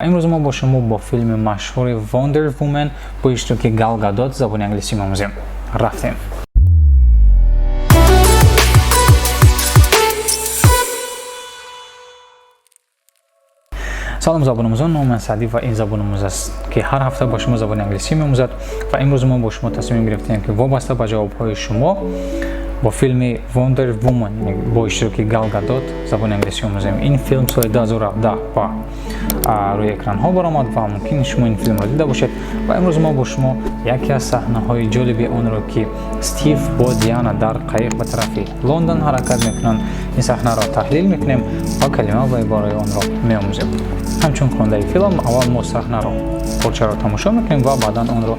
Имрӯз мо бо шумо бо филми машҳури Wonder Woman бо иштироки Гал Гадот забони англисӣ меомӯзем. Рафтем. Салом забономӯзон, номи ман Саъдӣ ва ин забономӯз аст, ки ҳар ҳафта бо шумо забони англисӣ меомӯзад. Ва имрӯз мо бо шумо тасмим гирифтем, ки вобаста ба ҷавобҳои шумо бо филми Wonder Woman бо иштироки Гал Гадот забони англисӣ омӯзем. Ин филм соли 2017 ба рӯи экранҳо баромад ва мумкин шумо ин филмро дида бошед. Ва имрӯз мо бо шумо яке аз саҳнаҳои ҷолиби онро, ки Стив бо Диана дар қайиқ ба тарафи Лондон ҳаракат мекунанд, ин саҳнаро таҳлил мекунем ва калима ва ибораи онро меомӯзем. Ҳамчун хондаи филм, аввал мо саҳнаро, порчаро тамошо мекунем ва баъдан онро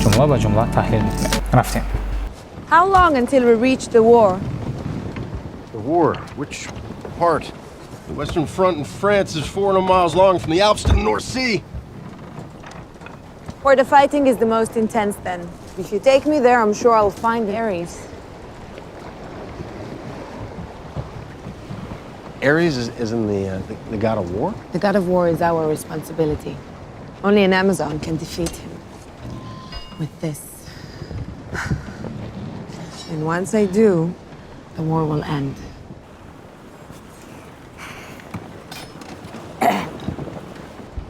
ҷумла ба ҷумла таҳлил мекунем. Рафтем. How long until we reach the war? The war? Which part? The Western Front in France is 400 miles long from the Alps to the North Sea. Where the fighting is the most intense, then. If you take me there, I'm sure I'll find Ares. Ares isn't the god of war? The god of war is our responsibility. Only an Amazon can defeat him. With this. And once I do, the war will end.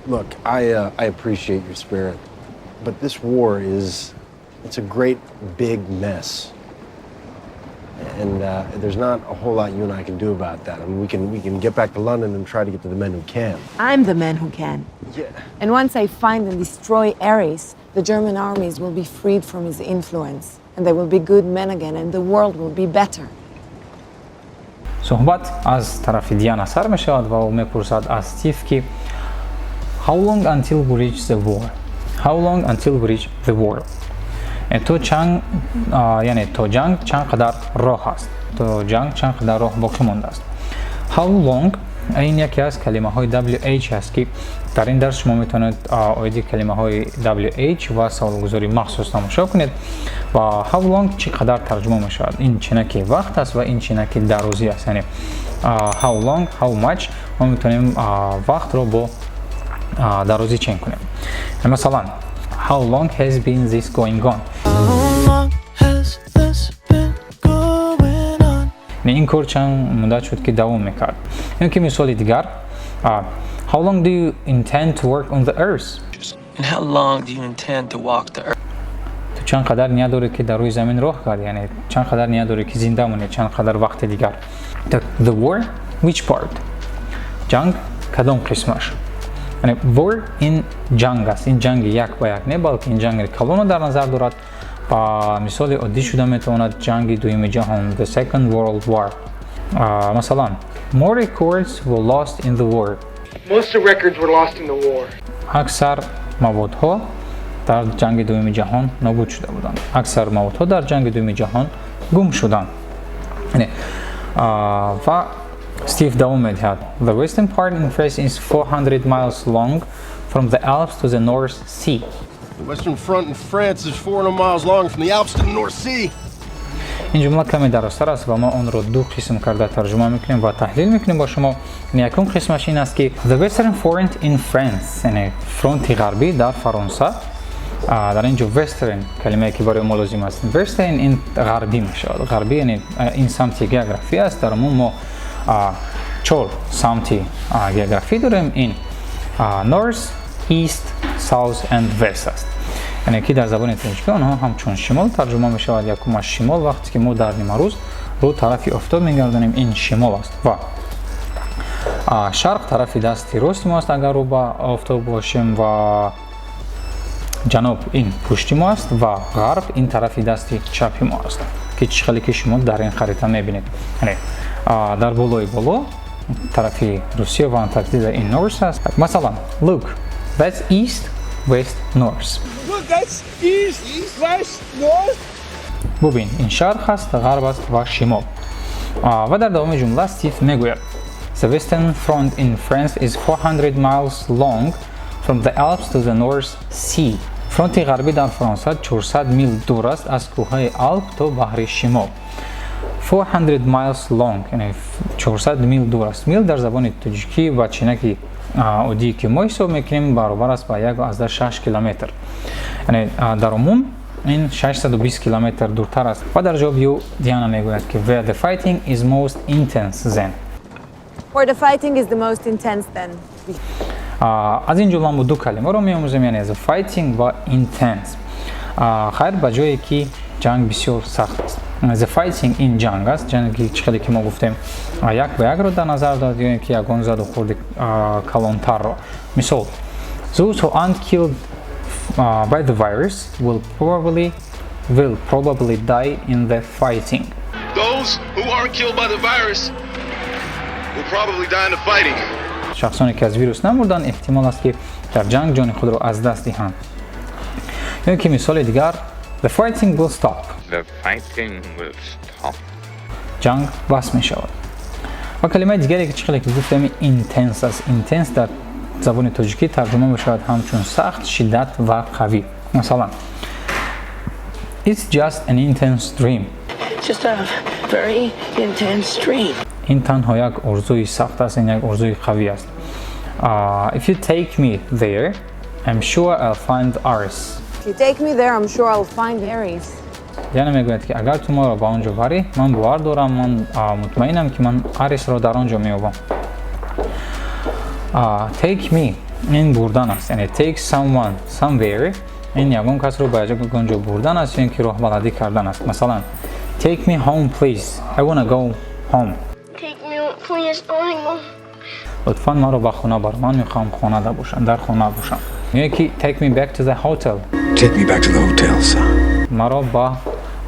Look, I appreciate your spirit, but this war is, it's a great big mess. And there's not a whole lot you and I can do about that. I mean, we can get back to London and try to get to the men who can. I'm the man who can. Yeah. And once I find and destroy Ares, the German armies will be freed from his influence. And they will be good men again, and the world will be better. Суҳбат аз тарафи Диана сар мешавад ва ӯ мепурсад аз Стив, ки "How long until we reach the war?" How long until we reach the war? То чанд, яъне то ҷанг чанд қадар роҳ аст, то ҷанг чанд қадар роҳ боқӣ мондааст. How long ин яке аз калимаҳои WH аст, ки дар ин дарс шумо метавонед оиди калимаҳои WH ва саволгузорӣ махсус тамошо кунед. Ва how long чӣ қадар тарҷума мешавад. Ин чинаки вақт аст ва ин чинаки дарозӣ аст, яъне how long, how much, мо метавонем вақтро бо дарозӣ чен кунем. Масалан, how long has been this going on? Ин кор чанд муддат шуд, ки давом мекард? Ё ки мисоли дигар: how long do you intend to work on the earth? And how long do you intend to walk the earth? Ту чанд қадар ният дорӣ, ки дар рӯи замин роҳ кард, яъне чанд қадар ният дорӣ, ки зинда монӣ, чанд қадар вақти дигар? The war? Which part? Ҷанг кадом қисмаш? Яъне war ин ҷанг аст, ин ҷанги як ба як не, балки ин ҷанги калонро дар назар дорад ва мисоли оддӣ шуда метавонад ҷанги дуюми ҷаҳон, the Second World War. Масалан, more records were lost in the war. Most of records were lost in the war. Аксар маводҳо дар ҷанги дуюми ҷаҳон нобуд шуда буданд, аксар маводҳо дар ҷанги дуюми ҷаҳон гум шуданд. Ва Стив давом медиҳад: The western part in France is 400 miles long from the Alps to the North Sea. The Western Front in France is 400 miles long from the Alps to the North Sea. Ин ҷумла каме дарозтар аст ва мо онро ду қисм карда тарҷума мекунем ва таҳлил мекунем бо шумо. Якум қисмаш ин аст, ки the Western Front in France, яъне фронти ғарбӣ дар Фаронса. Дар ин ҷо western калимае, ки барои мо лозим аст, western ин ғарбӣ мешавад. Ғарбӣ, яъне ин самти географӣ аст. Дар умум мо чор самти географӣ дорем: ин north, east, south and west аст, яъне ки дар забони тоҷикӣ онҳо ҳамчун шимол тарҷума мешавад. Якумаш шимол, вақте ки мо дар нимарӯз рӯ тарафи офтоб мегардонем, ин шимол аст. Ва шарқ тарафи дасти рости мо аст, агар рӯ ба офтоб бошем, ва ҷануб ин пушти мо аст, ва ғарб ин тарафи дасти чапи мо аст, ки чӣ хеле ки шумо дар ин харита мебинед, яъне дар болои боло тарафи Русия ва Антарктида ин north аст. Масалан, look, that's east, west, north. Look, that's east, west, north. Бубин, ин шарқ аст, ғарб аст ва шимол. Ва дар давоми ҷумла Стив мегӯяд: The Western Front in France is 400 miles long from the Alps to the North Sea. Фронти ғарбӣ дар Фаронса 400 мил дур аст, аз кӯҳҳои Алп то баҳри Шимол. 400 miles long, яъне 400 мил дур аст. Мил дар забони тоҷикӣ ва чинаки оддие ки мо ҳисоб мекунем, баробар аст ба 1,6 километр, яъне дар умум ин 620 километр дуртар аст. Ва дар ҷавоби ӯ Диана мегӯяд, ки where the fighting is most intense then. Where the fighting is the most intense then. Аз ин ҷумла мо ду калимаро меомӯзем, яъне the fighting ва intense. Хайр, ба ҷое ки ҷанг бисёр сахт аст. The fighting ин ҷанг аст, ҷанги чӣ хеле ки мо гуфтем, як ба якро дар назар дорад ё ин ки ягон заду хурди калонтарро. Мисол: those who aren't killed by the virus will probably die in the fighting. Those who aren't killed by the virus will probably die in the fighting. Шахсоне ки аз вирус намурданд, эҳтимол аст, ки дар ҷанг ҷони худро аз даст диҳанд. Ё ки мисоли дигар: the fighting will stop. The fighting will stop. Ҷанг бас мешавад. Ва калимаи дигаре ки чӣ хеле ки гуфтем, intense аст. Intense дар забони тоҷикӣ тарҷума мешавад ҳамчун сахт, шиддат ва қавӣ. Масалан, it's just an intense dream. Just a very intense dream. Ин танҳо як орзуи сахт аст, ин як орзуи қавӣ аст. If you take me there, I'm sure I'll find Ares. If you take me there, I'm sure I'll find Ares. Яъне мегӯяд, ки агар ту маро ба он ҷо барӣ, ман бовар дорам, ман мутмаинам, ки ман Арисро дар он ҷо меёбам. Take me ин бурдан аст, яъне take someone somewhere ин ягон касро ба ягон ҷо бурдан аст ё ин ки роҳбаладӣ кардан аст. Масалан, take me home, please, I wanna go home. Take me home, please. I wanna go. Лутфан маро ба хона бар, ман мехоҳам хонада бошам, дар хона бошам. Ё ки take me back to the hotel. Take me back to the hotel, son. Маро ба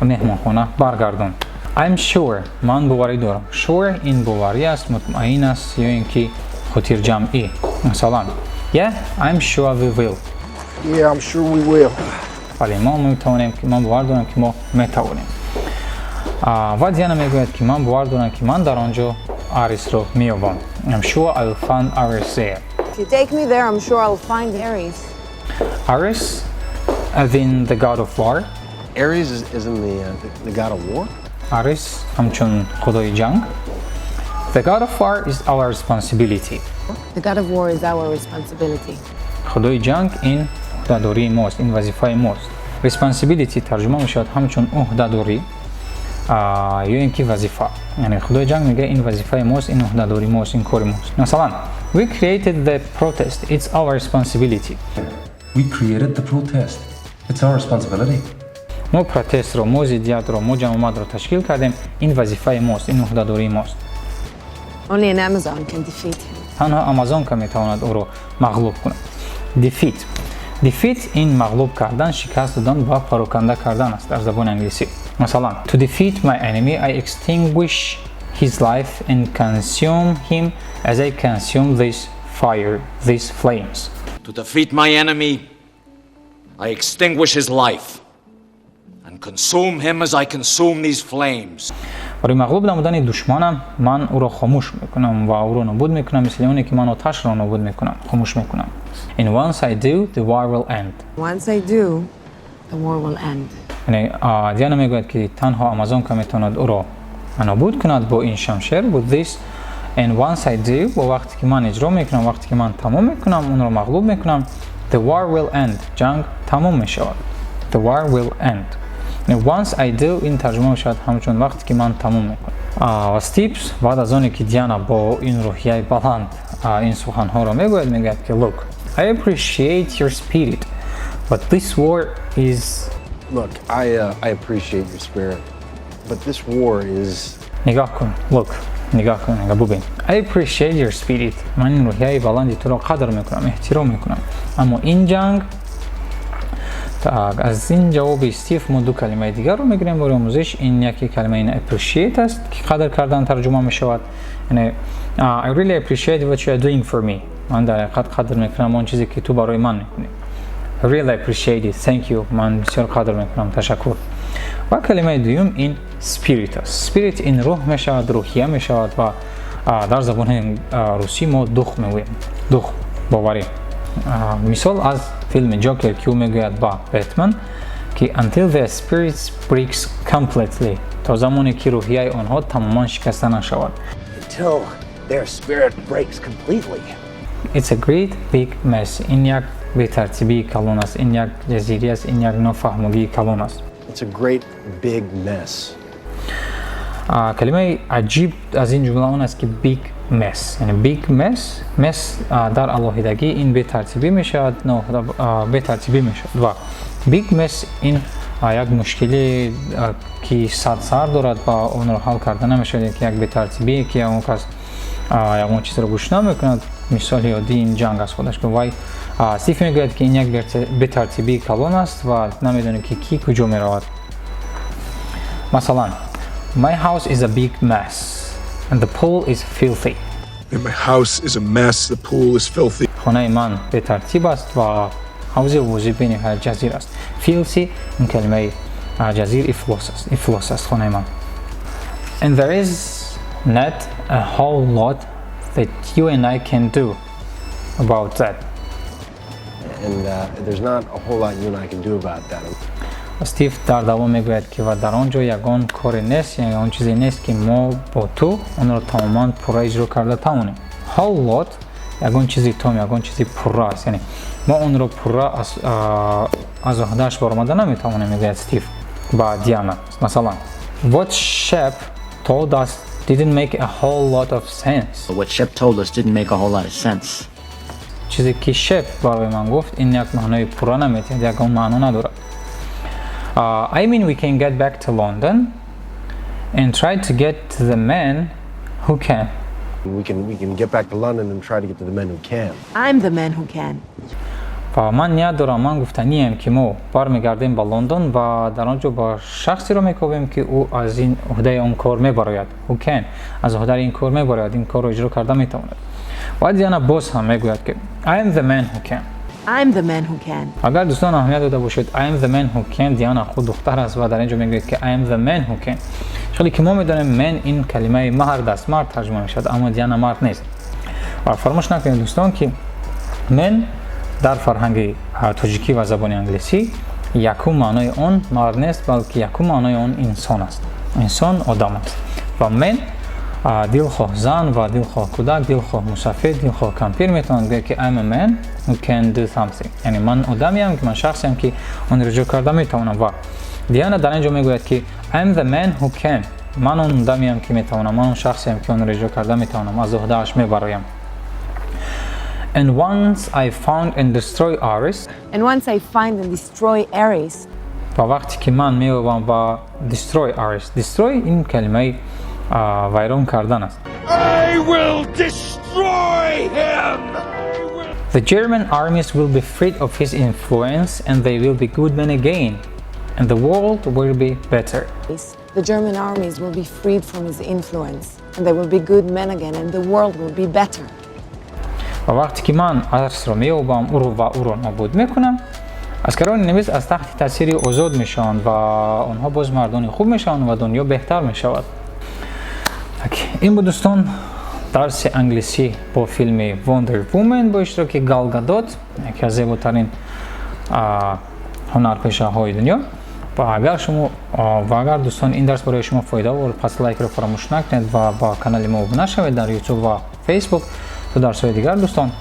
меҳмонхона баргардон. I'm sure, ман боварӣ дорам. Sure ин боварӣ аст, мутмаин аст ё ин ки хотирҷамъӣ. Масалан, yeah, I'm sure we will. Yeah, I'm sure we will. Бале, мо метавонем, ки ман бовар дорам, ки мо метавонем. Ва Диана мегӯяд, ки ман бовар дорам, ки ман дар он ҷо Арисро меёбам. I'm sure I will find Ares there. If you take me there, I'm sure I'll find Ares. Ares, as in the god of war. Ares isn't the god of war? Ares ҳамчун худои ҷанг. The god of war is our responsibility. The god of war is our responsibility. Худои ҷанг ин ӯҳдадории мост, ин вазифаи мост. Responsibility тарҷума мешавад ҳамчун ӯҳдадорӣ ё ин ки вазифа, яъне худои ҷанг мегӯяд, ин вазифаи мост, ин ӯҳдадории мост, ин кори мост. Масалан, we created the protest, it's our responsibility. We created the protest. It's our responsibility. Мо протестро, мо зиддиятро, мо ҷамъомадро ташкил кардем, ин вазифаи мост, ин ӯҳдадории мост. Only an Amazon can defeat him. Танҳо амазонка метавонад ӯро мағлуб кунад. Defeat. Defeat ин мағлуб кардан, шикаст додан ва пароканда кардан аст дар забони англисӣ. Масалан, to defeat my enemy, I extinguish his life and consume him as I consume this fire, these flames. To defeat my enemy, I extinguish his life and consume him as I consume these flames. Барои мағлуб намудани душманам ман ӯро хомӯш мекунам ва ӯро нобуд мекунам, мисли оне ки ман оташро нобуд мекунам, хомӯш мекунам. And once I do, the war will end. Once I do, the war will end. Яъне Диана мегӯяд, ки танҳо амазонка метавонад ӯро нобуд кунад бо ин шамшер, with this. And once I do, бо вақте ки ман иҷро мекунам, вақте ки ман тамом мекунам, онро мағлуб мекунам, the war will end, ҷанг тамом мешавад. The war will end. Once I do ин тарҷума мешавад ҳамчун вақте ки ман тамом мекунам. Ва Стив баъд аз оне ки Диана бо ин рӯҳияи баланд ин суханҳоро мегӯяд, мегӯяд, ки look, I appreciate your spirit, but this war is Look, I appreciate your spirit, but this war is Нигоҳ кун, look, нигоҳ кун, нигоҳ, бубин. I appreciate your spirit, ман ин рӯҳияи баланди туро қадр мекунам, эҳтиром мекунам, аммо ин ҷанг. Так, аз ин ҷавоби Стив мо ду калимаи дигарро мегирем барои омӯзиш. Ин яке калимаи ин appreciate аст, ки қадр кардан тарҷума мешавад, яъне I really appreciate what you are doing for me, ман дар ҳақиқат қадр мекунам он чизе, ки ту барои ман мекунӣ. I really appreciate it, thank you, ман бисёр қадр мекунам, ташаккур. Ва калимаи дуюм ин spirit аст. Spirit ин рӯҳ мешавад, рӯҳия мешавад ва дар забони русӣ мо дух мегӯем, дух, боварӣ. Мисол аз филми Ҷокер, ки ӯ мегӯяд ба Бэтмен, ки until their spirits breaks completely, то замоне ки рӯҳияи онҳо тамоман шикаста нашавад. Until their spirit breaks completely. It's a great big mess. Ин як бетартибии калон аст, ин як ҷазирӣ аст, ин як нофаҳмогии калон аст. It's a great big mess. Калимаи аҷиб аз ин ҷумла он аст, ки big mess, яъне big mess. Mess дар алоҳидагӣ ин бетартибӣ мешавад, бетартибӣ мешавад ва big mess ин як мушкиле, ки садсар дорад ва онро ҳал карда намешавад, ки як бетартибие, ки ягон кас ягон чизро гӯш намекунад. Мисоли оддӣ ин ҷанг аст худаш. Вай Стив мегӯяд, ки ин як бетартибии калон аст ва намедонем, ки кӣ куҷо меравад. Масалан, my house is a big mess and the pool is filthy. And my house is a mess. The pool is filthy. Хонаи ман бетартиб аст ва ҳавзи овозӣ бениҳоят ҷазир аст. Filthy ин калимаи ҷазир, ифлос аст, ифлос аст хонаи ман. And there is not a whole lot that you and I can do about that. And there's not a whole lot you and I can do about that. Стив дар давом мегӯяд, ки ва дар он ҷо ягон коре нест, ягон чизе нест, ки мо бо ту онро тамоман пурра иҷро карда тавонем. Whole lot ягон чизи том, ягон чизи пурра аст, яъне мо онро пурра аз уҳдааш баромада наметавонем, мегӯяд Стив ба Диана. Масалан, what Shep told us didn't make a whole lot of sense. What Shep told us didn't make a whole lot of sense. Чизе ки Шеп барои ман гуфт, ин як маънои пурра наметиҳад, ягон маъно надорад. I mean, we can get back to London and try to get to the man who can. We can get back to London and try to get to the men who can. I'm the man who can. Ва ман ният дорам, ман гуфтанием, ки мо бармегардем ба Лондон ва дар он ҷо ба шахсеро мекобем, ки ӯ аз ин уҳдаи он кор мебарояд. Who can, аз уҳдаи ин кор мебарояд, ин корро иҷро карда метавонад. Ва Диана боз ҳам мегӯяд, ки I am the man who can. I'm the man who can. Агар дӯстон аҳамият дода бошед, I am the man who can, Диана худ духтар аст ва дар ин ҷо мегӯяд, ки I am the man who can. Хеле ки мо медонем, man ин калимаи мард аст, мард тарҷума мешавад, аммо Диана мард нест. Ва фаромӯш накунед, дӯстон, ки man дар фарҳанги тоҷикӣ ва забони англисӣ якум маънои он мард нест, балки якум маънои он инсон аст, инсон, одам аст. Ва man дилхоҳ зан ва дилхоҳ кӯдак, дилхоҳ мусафир, дилхоҳ кампир метавонад гӯяд, ки I'm a man who can do something, яъне ман одамеам, ки ман шахсеам, ки онро иҷро карда метавонам. Ва Диана дар ин ҷо мегӯяд, ки I'm the man who can, ман он одамеам, ки метавонам, ман он шахсеам, ки онро иҷро карда метавонам, аз уҳдааш мебароям. And once I found and destroy Ares, And once I find and destroy Ares, ва вақте ки ман меёбам ва destroy Ares. Destroy ин калимаи вайрон кардан аст. I will destroy him! The German armies will be freed of his influence and they will be good men again and the world will be better. The German armies will be freed from his influence and they will be good men again and the world will be better. Ва вақте ки ман Арсро меёбам ӯро ва ӯро нобуд мекунам, аскарони немис аз таҳти таъсири озод мешаванд ва онҳо боз мардони хуб мешаванд ва дунё беҳтар мешавад. Ин буд, дӯстон, дарси англисӣ бо филми Wonder Woman бо иштироки Гал Гадот, яке аз зеботарин ҳунарпешаҳои дунё. Ва агар шумо ва агар, дӯстон, ин дарс барои шумо фоида овард, пас лайкро фаромӯш накунед ва ба канали мо обуна шавед дар YouTube ва Facebook. То дарсҳои дигар, дӯстон.